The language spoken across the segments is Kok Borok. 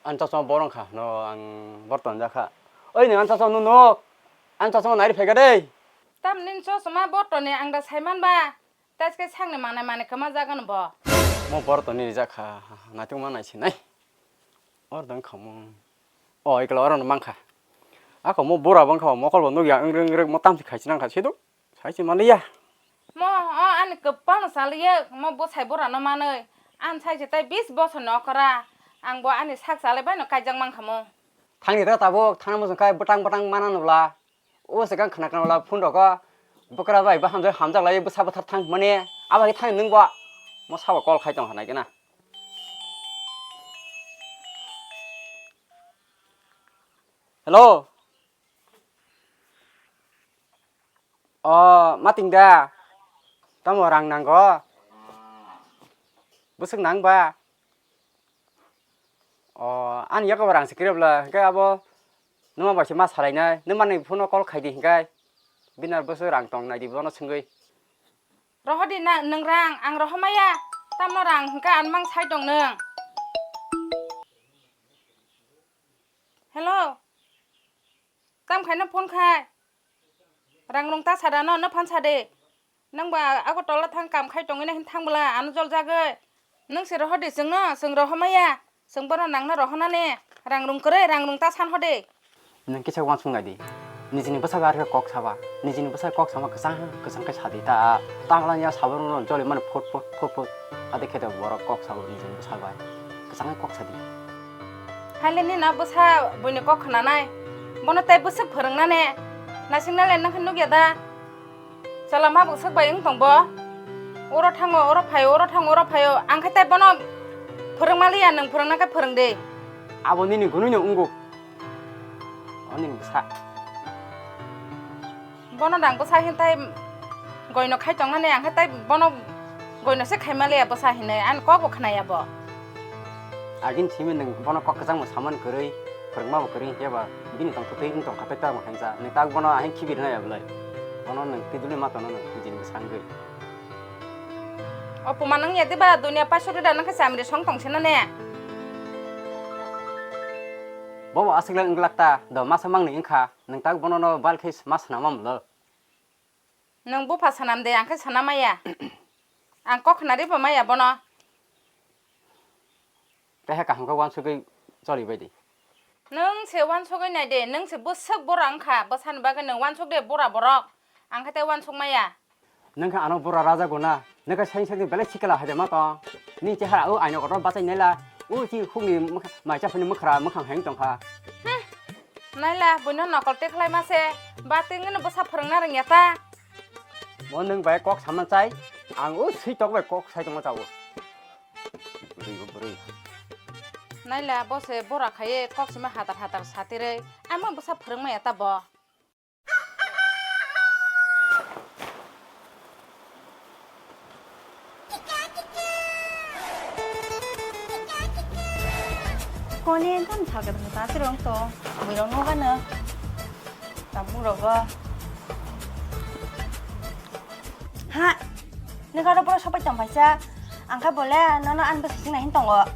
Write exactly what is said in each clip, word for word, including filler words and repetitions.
Ang chosma borong kha, no ang borton jakha. Oi, nang ang chosma nung nuk. Ang chosma nai rw phaikha de. Tamni chosma bortoni ang da saiman ba. Taske sakni manai manai kwma jagan bo. Mo bortoni rijak kha, naitung ma nai sinai. Or dong khamu. O, ikla oro no mankha. Ako mo bura bang kha, mokol bo nugya, ang reng reng mo tamsi khai sinang kha sidu. Sai se maliya. Mo, o, ani kwpal no saliya, mo bwsai bura no manwi. An sai se tai bis bosor ni okra. Ang bo ani sak chalai bai no kaijak mankha mo. Thangni ta tabuk, thana mujung kai bwtang bwtang mana nubla. O se gang khna khna wala phone rok o. Bwkra bai ba hamjak hamjak lai bwsa bwthar thang mani. Abo hai thang nung bo. Mo sabo call khai tong hanai gana. Hello. O, mating da. Tamo rang nango. Bwswk nang ba? O, ani yago rang se kiribla, hingke abo numa bai se ma salainai, numa ni phone o call khaidi hingke bini bwswk rang tong naidi bono swngwi. Rohodi na nwng rang, ang rohomaya, tamo rang hingke ang mang sai tong nwng. Hello. Tam khaino phone khai. Rang rung ta sada no, no phan sade. Nang ba ago tola thang kam khai tongwi na hin thang bwla, ano jol jagwi. Nang se rohor de chwngno, chwng rohomaya. Chwng bono nangno rohonani. Rang rung kwrwi, rang rung ta san hode. Nang kisa uansuk nai di. Nijini bwsai bai kok saba. Nijini bwsai kok sama kwchang, kwchang khe sadi ta. Tangla ya sabo no joli mani phut phut phut phut. Ade khe de borok kok sabo nijini bwsai bai. Kwchang kok sadi. Haile nini bwsa buini kok khwnanai. Bono tei bwswk phwrwngnani. Naising nai le nang khe nukya da. Chala ma bwswk bai wng tong bo. Oro thango, oro phaio, oro thango, oro phaio. Ang khe tei bono phwrwng maliya, nwng phwrwngna khe phwrwng de. Abo nini gunui no wngo. O nini bwsa. Bono dang bwsa hintai goino khai tongnani, ang khe tai bono goino se khai maliya bwsa hinwi, ani kok bo khwnaya bo. Agin simi nwng bono kok kwchangma samani kwrwi, phwrwngma bo kwrwi, hiya ba bini tong kwtwi wng tong kha tai tamo khensa, nwng tak bono ahing khibi rwnai ya bwlai? Bono nwng twi duli ma tono nwng nijini bwsa wngwi. O puma nwng ya diba, dunia paisok rida nwng khe chamri song tong sino ne? Bobo aswk le wng glak ta, do masa mangni wng kha. Nwng tak bono no bal khe ma swnam mamlo. Nwng bupha swnam de, ang khe swnam maya. Ang kok khnari bo maya bono. Teha kaham khe uansugwi choli bai di. Nwng se uansugwi nai de, nwng se bwswk bura wng kha, bwsani bagwi nwng uansuk de bura borok. Ang khe tei uansuk maya. Nwng khe ano bura rajago na, nwng khe saini sakni belai sikla hai de ma tong. Nini chehara o aino kotor bachai naila, o chi hukni mwkha-, mai chaphani mwkhra mwkhang hai wng tong kha. Hmm. Naila, buino nokol te khlai ma se, ba tengno bwsa phwrwngna rwngya ta. Mo nwng bai kok sama chai, ang o swi tok bai kok sai tongma chao. Bwrwi bo bwrwi. Naila, bo se bura khaiye kok sima hatar hatar satirwi, amo bwsa phwrwng maya ta bo. Koni tam salke bwswk ta sirong to, buirok nogano, tabuk rogo. Ha, nokaro boro sopai tong phaisa, ang khe bole nono ani bwsai singna hin tongo.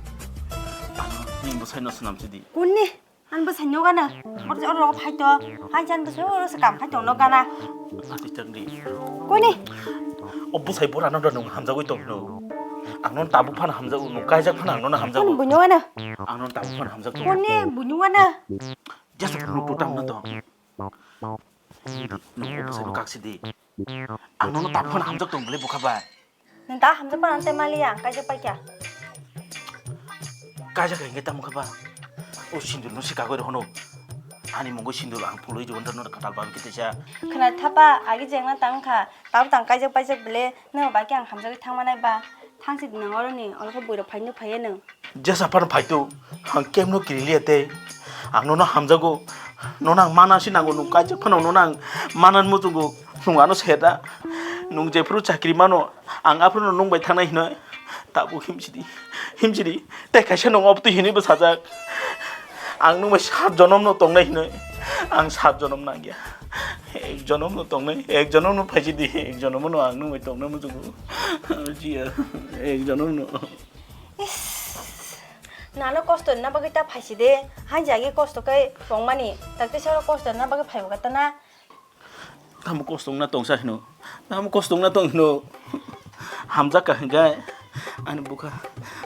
Ano, nini bwsai no swnam sidi. Kuni? An bwsai nogano. Oro oro phai to. Hai jan bwsai oro se kam khai tong nogana. Ati tang di. Kuni? O bwsai bora no nwng hamjagwi tong no. Ang no tabuk phano hamjago, nwng kaijak phano ang no hamjago. Kuni bui nogano? Ang no tabuk phano hamjak tong. Kuni bui nogano? Just no putam na to. Nwng o bwsai no kaksi di. Ang no tabuk phano hamjak tong bwle bwkha bai. Nwng ta hamjak phano tei maliya, ang kaijak paikha. Kaijak hingke tamo khe ba? O sindur no sikagwi rw hwno. Ani mungwi sindur ang phulwi rw hwno katal ba khe teisa. Khna thapa, agi jengna tang kha. Tabuk tang kaijak paijak bwle, nwng bai khe ang hamjagwi thangma nai ba. Thangsi di nwng oroni, oro khe buirok phaino phaiya nwng. Jesa phano phaito, ang kemno kiriliya tei. Ang nono hamjago, nono ang mana si nango, nwng kaijak phano nono ang manan muchungo, nwng ano seta. Nwng jephuru chakri mano, ang aphuru nwng bai thangnai hinoi. Tabuk himsidi, himsidi, tei kaisa nwng obotwi hinwi bwsajak. Ang nwng bai sat jonom no tongnai hinoi, ang sat jonom nangya. Ek jonom no tongnai, ek jonom no phaisidi, ek jonom no ang nwng bai tongna muchungo. Jiya, ek jonom no. Is, Nano kosto rwna bagwi ta phaisi de, haini agi kosto khe tongmani, takte saro kosto rwna bagwi phaibo khe ta na. Tamo kosto wngna tongsa hino, tamo kosto wngna tong hino, hamjak ka hwnkhe ani bwkha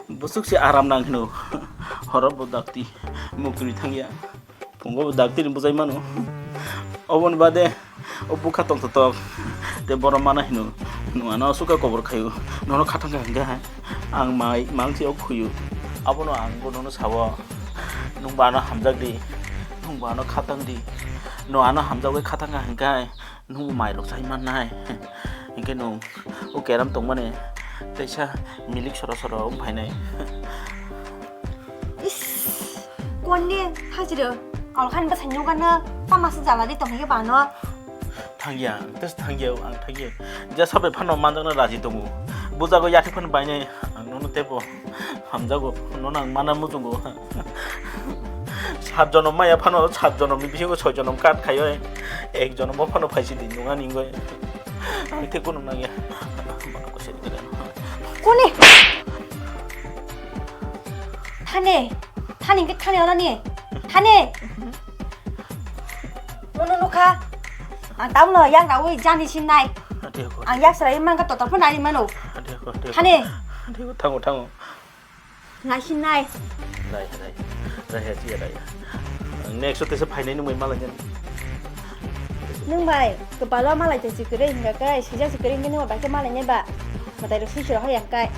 bwswk se aram nang hino, horo bo dakti mukri thangya. Phungo bo dakti ni bwjai mano. Oboni bade o bwkha tongthotok. Te borom mana hino. Nwng ano aswk khe kobor khaio. Nono khathang kha hwnkhe hai. Ang mai mangsi o khuyu. Abono ang bo nono sawo. Nwng bo ano hamjak di. Nwng bo ano khatang di. Nwng ano hamjagwi khathang kha hwnkhe hai. Nwng bo mai rok chai mannai. Hwnkhe nwng o keram tongmani teisa milik soro soro wng phainai. Is, konni hajiro. Alkhan bwsai nugano tama se jala di tongkhe bano. Thangya, ang tes thangya, ang thangya. Ja sabai phano manjakna raji tongo. Bujago yathik phano bainai, ang nono tebo hamjago, nono ang mana muchungo. Sat jonom maya phano, sat jonom ni bisingo soi jonom kat khayo, ek jonom bo phano phaisi di nunga ningoi. Ang te kunu nangya. Kuni? Thani, thani ke thani oroni. Thani. Mono nukha. Ang tauno yak rawi jani sinnai. Ate ko. Ang yak sarai mangka totor pun ari mano. Ate ko, ate ko. Thani. Ate ko, thango, thango. Ngai sinnai. Rai, rai. Rai, rai, rai. Ang next te se phainai nungbai malai jan. Nung bai, kepala malai te sikere hingga kai, sija sikere hingga nung bai ke malai ne ba. Matai rok sui sura hoyang kai.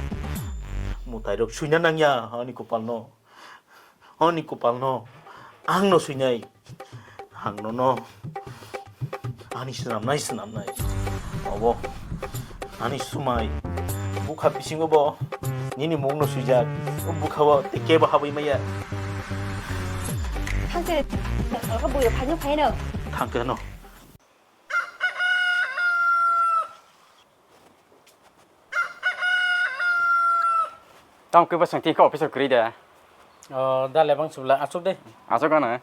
Mutai rok suina nangya, ani kopal no. Ani kopal no. Ang no suinai. Ang nono ani swnamnai, swnamnai. Obo ani swmai. Bukha bisingo bo nini mungno swijak. O bukha o tei kebo habwi maya. Thangse, alka buiro phaino phaino. Thangke no. Tamo khe bwswng tini khe office o kwrwi de? O, da lebang chwla, achuk de. Achuk ano?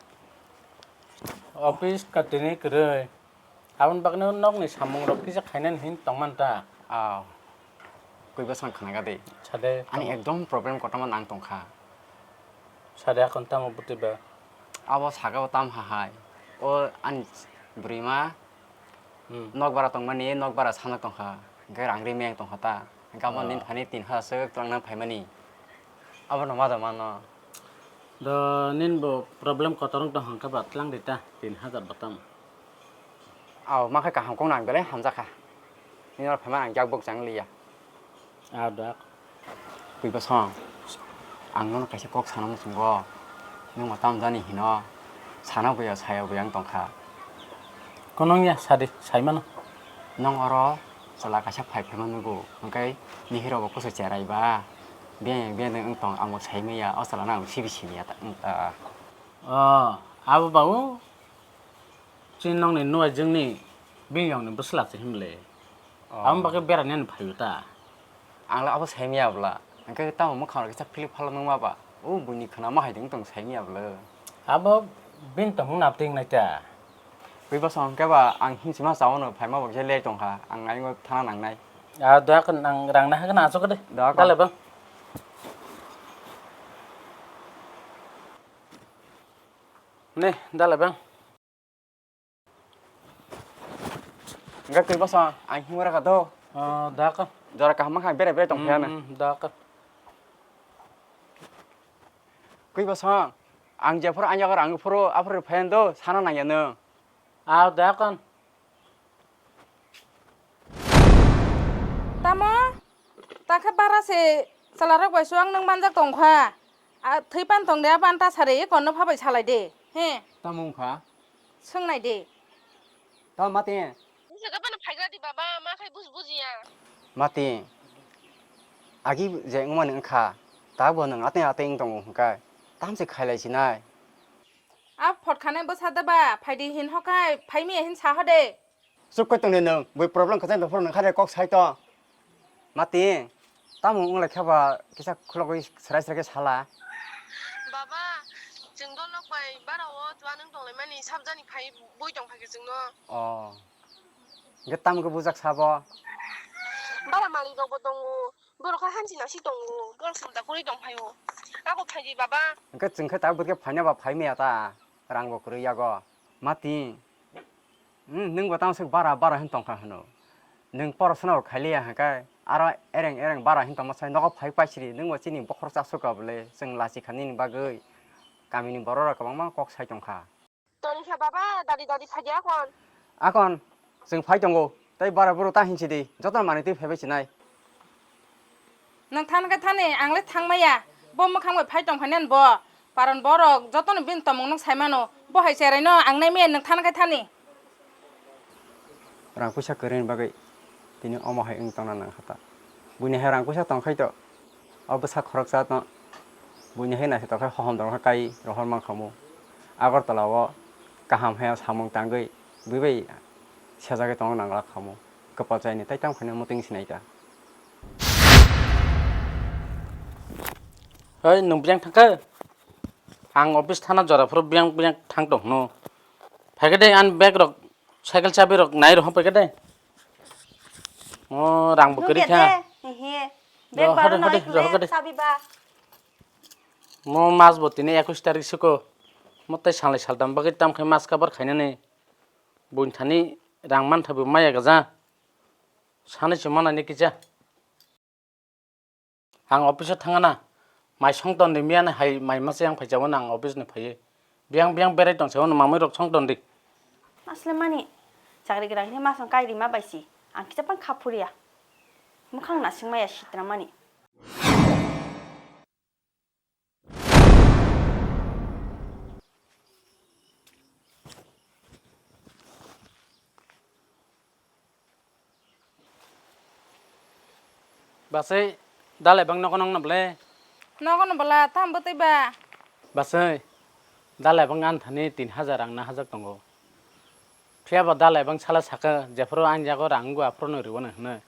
Office ka tini kwrwi. Aboni bagwino nokni samung rok kisa khainani hin tongman ta? Aw. Kwi bwswng khwnaga de. Sade. Ani ekdom problem kotorma nang tongkha. Sade akon tamo bwtwi ba? Abo saka o tam hahai. O ani bwrwi ma Hmm. Nokbara tongmani, nokbara sanok tongkha. Hwnkhe rang ri meng tongkha ta. Hwnkhe abo nini Ah. thani tin hajar swk twlangna phaimani. Abono ma da mano. Do nini bo problem kotor wng tong hwnkhe ba twlang di ta, tin hajar bo tamo. Aw, ma khe kaham kok nang belai hamjakha. Nini oro phaimani ang yak bok chang liya. Ah, dak. Kwi bwsong, ang nono kaisa kok sana muchungo. Nwng bo tamo jani hino, sana buya, saya buya wng tongkha. Kono wngya, sadi, saimano. Nwng oro chwla kaisa phai phaima nugo, hwnkhe nihiro bo kusu cherai ba. Beng beng wng tong, ang bo saimaya, o chwla no ang sibi siniya ta, wng ta. Oh, abo ba o? Chini nokni nuaijwngni bini yongni bwsla se himle. Oh. Aboni bagwi berainani phaio ta? Ang le abo saimaya bwla. Hwnkhe tamo mwkhang rok kisa philip phalok nungma ba? O buini khwnama hai tong saimaya bwla. Abo bini tongmung nabtwi wngnai ta? Bui bwsong hwnkhe ba ang hinsima chao no phaima bo kisa le tongkha. Ang ayung thana nangnai. Ah, doya khe nang rang nahagwna achuk de. Doya khe. Dale bang. Ne, dale bang. Hwnkhe kwi bwsong, ang himwi rwkha do. Ah, da ka. Jora kaham ma kha, bere bere tong phiya na. Hmm, hmm, da ka. Kwi bwsong, ang jephuru ang yago rang phuru, aphuru phayan do, sana nangya nwng. Ah, da ka. Tamo? Ta khe bara se chwlarok bai suang nwng manjak tong kha. A, thwi pan tong de, a pan ta sari, konno pha bai salai de. He? Tamo wng kha? Swngnai de. Tamo mati? Busa gabana phaigra di baba, ma khai bus bujiya. Mati. Agi je wngmani wng kha. Tabo nwng ateng ateng wng tongo hwnkhe. Tamo se khailai sinai. A phot khanai bwsa da ba, phai di hin hokhai, phai miya hin sa ho de. Chuk koi tongni nwng, bui problem kwchang tongphuru nwng kha de kok sai to. Mati, tamo wng lai kha ba kisa khulogwi swrai swrai khe sala. Baba, chwng dolok bai bara o chuanwng tong lai mani sabjani phai bui tong phai khe chwngno. Oh. Hwnkhe tamo khe bujak sabo? Bara malik rok bo tongo, borok khe hanchi nasi tongo, borok sumta kwrwi tong phaio. Abo phaidi baba. Hwnkhe chwng khe tabuk khe phaina ba phai maya ta, rang bo kwrwi yago. Mati, hmm, nwng bo tamo swk bara bara hin tong kha hwno. Nwng porosona bo khailiya hwnkhe aro ereng ereng bara hin tongma sai nogo phai paisiri, nwng bo chini bokhorok chasuk ka bwle, chwng lachi kha nini bagwi. Kamini borok rok kwbangma kok sai tong kha. Toni kha baba, dadi dadi phaidi akon. Akon, chwng phai tongo, tei bara buru ta hinsi di, joto manwi twi phaibai sinai. Nwng than khe thani, ang le thang maya, bo mwkhang bai phai tong phai nani bo, paron borok joto no bini tomung no sai mano, bo hai cherai no ang nai maya nwng than khe thani. Rang puisa kwrwini bagwi tini omo hai wng tongna nang kha ta. Buini hai rang puisa tong khai to, o bwsa khoroksa no buini hai naisik tong khai hohom dor khai kai rohor man khamu. Agartala o kaham hai samung tangwi bui bai sejagwi tongna nang la khamu. Kwpal chaini tai tamo khaino muting sinai ta. Hei, nwng biyang thang kha? Ang office thana jora phuru biyang biyang thang tong hwno. Phaikhe de ani bag rok, cycle chabi rok nai rw phaikhe de. O rang bo kwrwi kha. Nugya de, hehe. Bag ro, baro hade, nai hade, ro, kule hade. Chabi ba. Mo mas bo tini ekus tarik siko. Mo tei salnwi saltam bagwi tam khai mas cover khainani. Buini thani rang mantha bo maya gaja. Sanwi se manani kisa. Ang office o thangana, mai songton di miyani hai mai masa yang phaijago ang office ni phaiwi. Biyang biyang berai tong se, mamwi rok songton di. Asle mani, chakri gwrang ni masong kai rima bai si, ang kisa pang kha phuriya. Mwkhang nasing maya sitra mani. Basai, dalai bang nogo nong nabole? Nogo nabole, tam bwtwi ba? Basai, dalai bang ani thani tin hajar rang nahajak tongo. Phiya ba dalai bang sala saka, jephuru ani yago rang wngo aphuru no rwino hwnwi.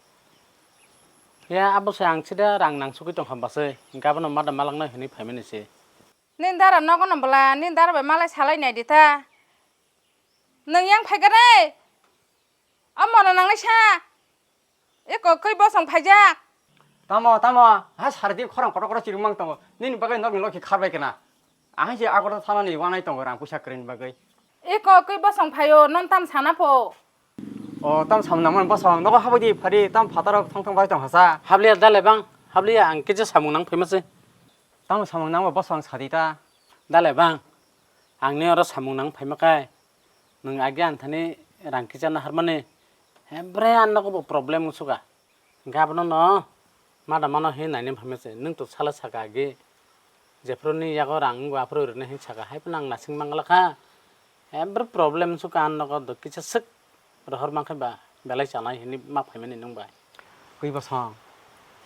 Phiya abo se ang sida rang nangsugwi tongkha basai, hwnkhe abono mada malaknai hwnwi phaimani se. Nini dara nogo nabole, nini dara bai malai salai nai di ta. Nwng yang phai kha re? Omo no nangnai sa? Eko kwi bosong phaijak? Tamo, tamo, ha sardi khorang kotor kotor chirwng mang tongo. Nini bagwi nokni lokhi kharbai kena. Ahai se Agartala thanani wanai tongo rang puisa kwrwini bagwi. Eko kwi bosong phaio, non tam sana pho. O, tam samung nangmani bosong, nogo habwi di phari, tam phataro thong thong bai tong hasa. Habliya dalai bang, habliya ang kisa samung nang phaima se. Tamo samung nangma bosong sadi ta. Dalai bang, ang ni oro samung nang phaima kai. Nwng agi ang thani rang kisa naharmani, hebre ang nogo bo problem wngsuka. Hwnkhe abono no mada mano hinwi naina phaimase, nwng to sala saka agi, jephuru ni yago rang wngo aphuru rwna hinwi saka, hai phano ang nasing mangla kha. Hebre problem wngsuka ang nogo do kisa swk rohor mankhe ba belai chanai hinwi ma phaimani nwng bai. Kwi bosong,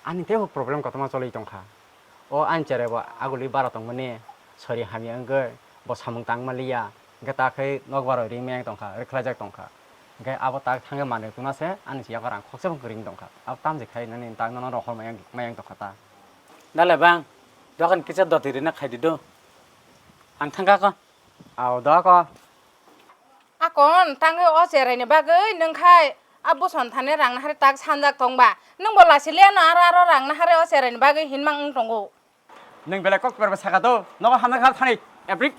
ani teibo problem kotorma choli tongkha. O ani cherai bo aguli bara tongmani sori hamya wngwi bo samung tangma liya, hwnkhe ta khe nokbar rwi mayang tongkha, rwkhlaijak tongkha. Hwnkhe abo tak thangwi manwi tongna se ani se yago rang khoksa bo kwrwini tongkha. Abo tamjik khai nani tak nono rohor mayang, mayang tongkha ta. Dale bang, dokan kisa doti rina khaidi do. Ang thangkha ko. Ao do ko. Akon tangwi o cheraini bagwi nwng khai a bosong thani rang nahari tak sanjak tongba. Nwng bo lachiliya no aro aro rang nahari o cheraini bagwi hinmang wng tongo. Nwng belai kok berba saka do. Nogo hamna kha thani. Ebrik.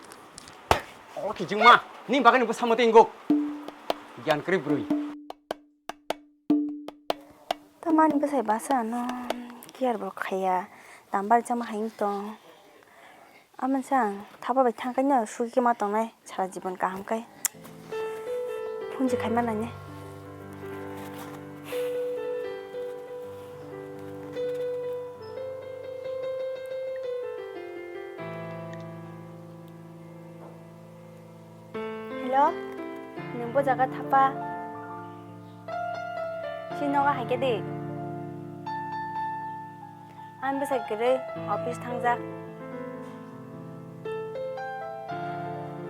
O kijingma. Ni bagwi ni bwsa mati ingo. Gyan kwrwi bwrwi. Tamani bwsai basa ano care bo khaiya, tambar jama hai wng tong. Amoni se ang thapa bai thang kaino sugi ma tongnai sara jibon kaham kai. Phunji khai ma nainai. Hello, nwng bo jaga thapa? Chini nogo hai khe di. Ani bwsai kwrwi office thangjak.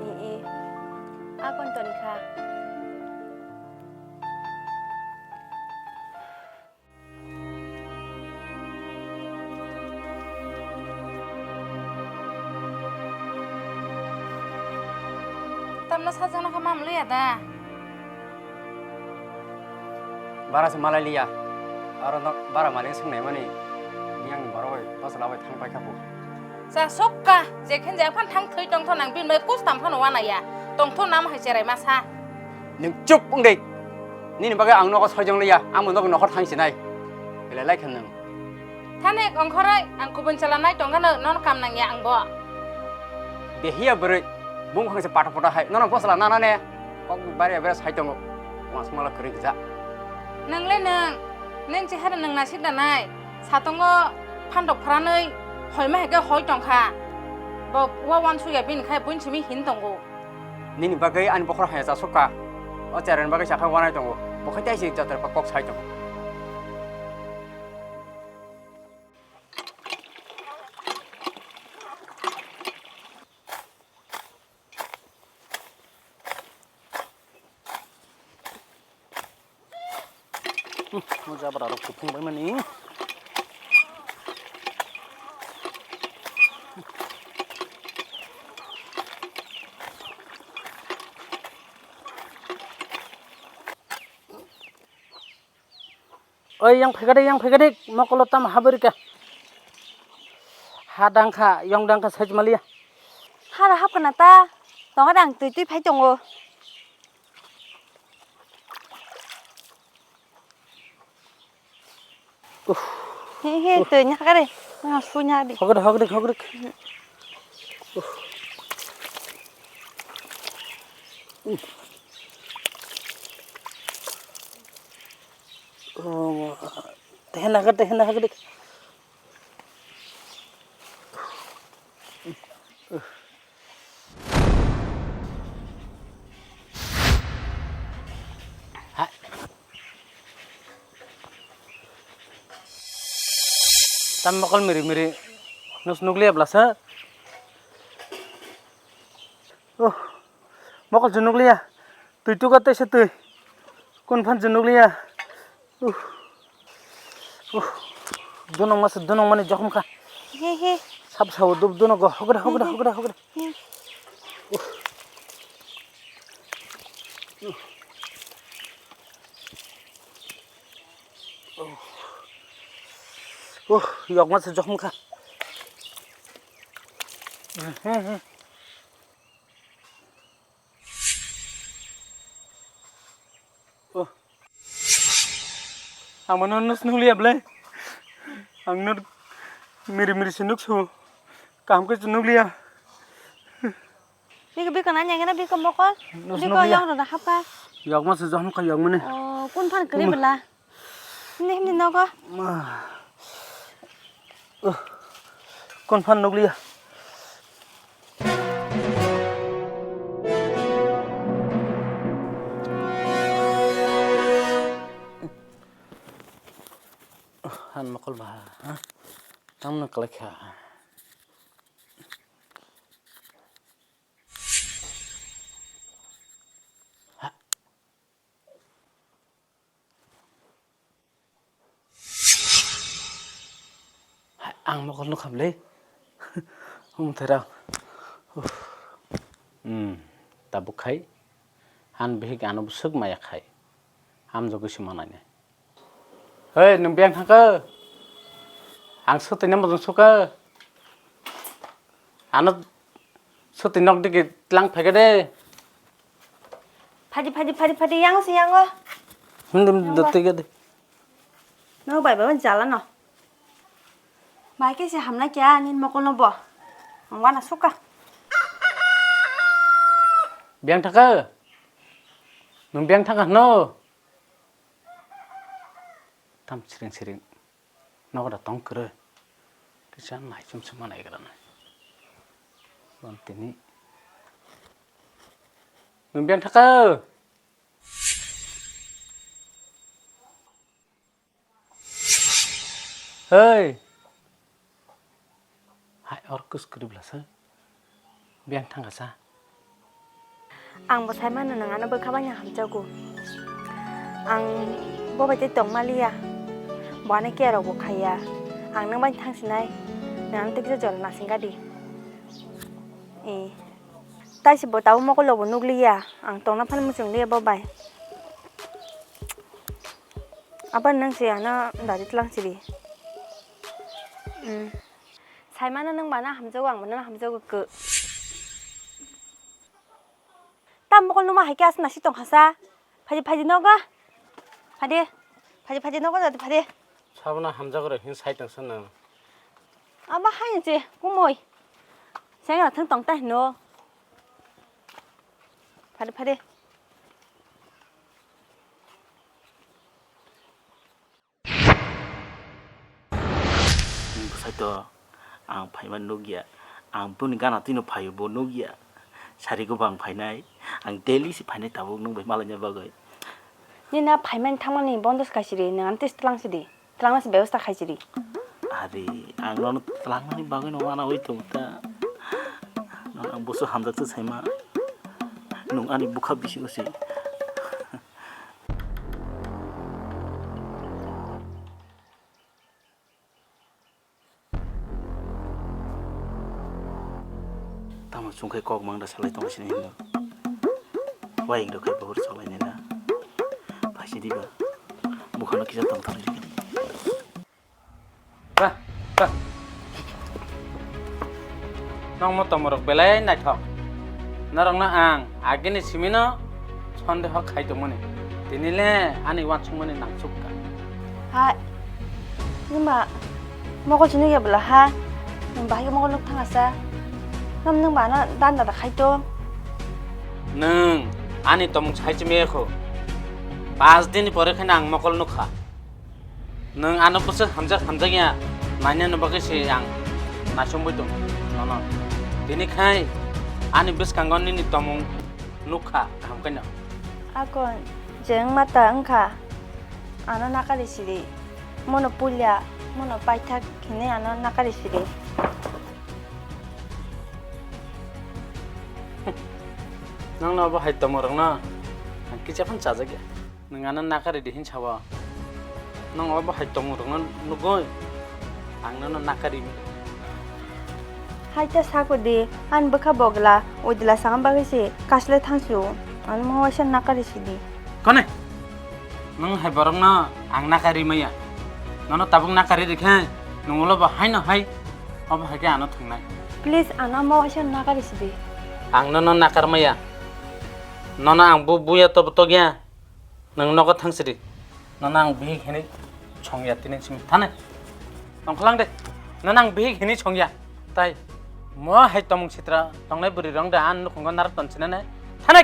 I, i. Akon toni kha. Tamno sajwkno khe mamliya da? Bara se malai liya. Aro nok bara malik swngnai mani, yang borok bai bosla bai thang paikha bo. Cha sokka, jekhen jaya phan thang thwi tongtho nang bini bai kustam phano wanaya. Tongtho nam hai cherai masa. Nwng chup wng de. Nini bagwi ang nogo soijong liya, ang bo nogo nokhor thang sinai. Belai lai kha nwng. Thane ongkhoroi, ang kubun chala nai tongano non kam nangya ang bo. Behiya bwrwi, bung khangse pata pata hai, nono bosla nana ne, kok bari bari sai tongo, uansukma la kwrwi gwja. Nang le nang, nang chehara nang nasik da nai, satongo phantok phranwi, hoima heke hoi tongkha. Bo wa uansukya bini khai buini simi hin tongo. Nini bagwi ani bokhorok haya jasukha, o cherani bagwi sakha wanai tongo, bo khai tei si jatra kok sai tongo. Hmm, o jabra rok kuphung bai mani. Oi, yang phaikade, yang phaikade, mokolo tam habari ka. Ha dangkha, yong dangkha, sai maliya. Hara hapkana ta, tonga dang twi twi phai tongo. He, he, twi nya kare, na su nya di. Hogre, hogre, hogre. Tehna ka, tehna ka dik. Hai. Tam mokol miri miri. Nus nukliya blasa. Oh. Mokol je nukliya. Twi tuka tei se twi. Kun phan je nukliya. Uh. Uh. Dunok masa dunok mani jokhom kha. He he. Sab sawo dub dunok go hogda hogda hogda hogda. He. Uh. Uh. Uh, yok masa jokhom kha. He he. Oh. Ang mano nus nukliya ble. Ang nur miri miri se nuksu. Kaham khe se nukliya. Biko biko na nyangena biko mokol. Nus biko nukliya. Yang rona hapka. Yagma se johon kha yagmani. Oh, kun phan kri bela. Himni himni nogo. Ma. Uh. Kon phan nukliya. Uh, han mokol baha, ha? Tamno kalai kha. Ha. Hai, ang mokol nukha bwle. Hum, thera. Uff. Hmm, tabuk khai. Han bihik ano bwswk maya khai. Hamjagwi se manai nai. Hei, nwng biyang thangkha? Ang swtwi nang mojong sukha. Ano swtwi nok digi tlang phaikha de. Phadi, phadi, phadi, phadi, yang se yango. Hindi, hindi, tega de. No, bai, bai, jala no. Bai ke se hamna kya, nin mokol no bo. Ang wana suka. Biyang thangkha? Nwng biyang thangkha no? Tam siring siring. Nogo da tong kwrwi. Kisa naichom se manai gra nai. Bon tini. Nwng biyang thangkha? Hei. Hai, or kus kwrwi bwlasa. Biyang thangkha sa. Ang bo sai mano nwng ano bwkha bai hamjago. Ang bo bai tei tong maliya. Bo ano care rok bo khaiya. Ang nwng bai thang sinai. Nwng ano tei kisa jora nasing gadi. Eh. Tai se bo tabuk mokol rok bo nukliya. Ang tongna phano muchung liya bo bai. Abar nang se ano dari tlang siri. Hmm. Saimano nang bana hamjago, ang bana hamjago ke. Tam bokol numa hai ke asna si tong khasa. Phadi phadi nogo. Phadi. Phadi phadi nogo jadi phadi. Sabna hamjago re hin sai tong sana. Aba hai je kumoi. Sai na thang tong ta hino. Phadi phadi. Bwsai to ang phaima nukya, ang boni gana twino phaio bo nukya, sari go bang phainai, ang daily si phainai tabuk nung bai malaina bagwi. Nini na phaimani thangmani bondo se kaisiri, nang ani test tlang sidi, tlang nasi bebosta khaisiri. Ari, ang nono tlangnani bagwi no wana oi tong ta, nono ang boso hamjak se saima, nung ani bukha bisingo si. Tamo chwngkhe kok mang da salai tong sini hinwi. Wai ing rok khai pohor cholai nai da. Phaisi diba. Bukhano kisa tong thang rikha. Ba, ba. Nokmo tomorok belai naithok. Norokno ang agini simino sondeho khai tongmani. Tinile ani uansukmani nangsukka. Hai. Nima mokol chini ya bela ha. Nung bahai mokol nuk thangasa. Nam nung bana dan dada khai to. Nung ani tomung sai chimi ekho. Pas din pore khe ang mokol nukha. Nwng ano bwswk hamjak hamjakya nainani bagwi se ang naisomwi tongo nono. Tini khai ani bwskango nini tomung nukha kaham khe no. Akon je wngma ta wngkha, ano nakari sidi. Mono pulia, mono paithak hinwi ano nakari sidi. Nokno obo hai tomorokno ang kisa phano chajakya. Nwng ano nakari di hin sao. Nwng obo hai tongmung rokno nugwi ang nono nakari mi. Hai ta sako di, ani bwkha bogla, oidila sangam bagwi se kasle thangsu, ano mo waisa nakari sidi. Kone? Nwng hai borokno ang nakari maya. Nono tabuk nakari rikhe, nwng ulo bo haino hai, obo hai khe ano thwngnai. Please, ano mo waisa nakari sidi. Ang nono nakar maya. Nono ang bu buya tobo tokya. Nwng nogo thang sidi. Nono ang bihik hinwi songya tini simi thane. Tongkhalang de. Nono ang bihik hinwi songya. Tai mo hai tomung sitra tongnai bwrwi rong da an nukhungo narak ton sinane. Thane.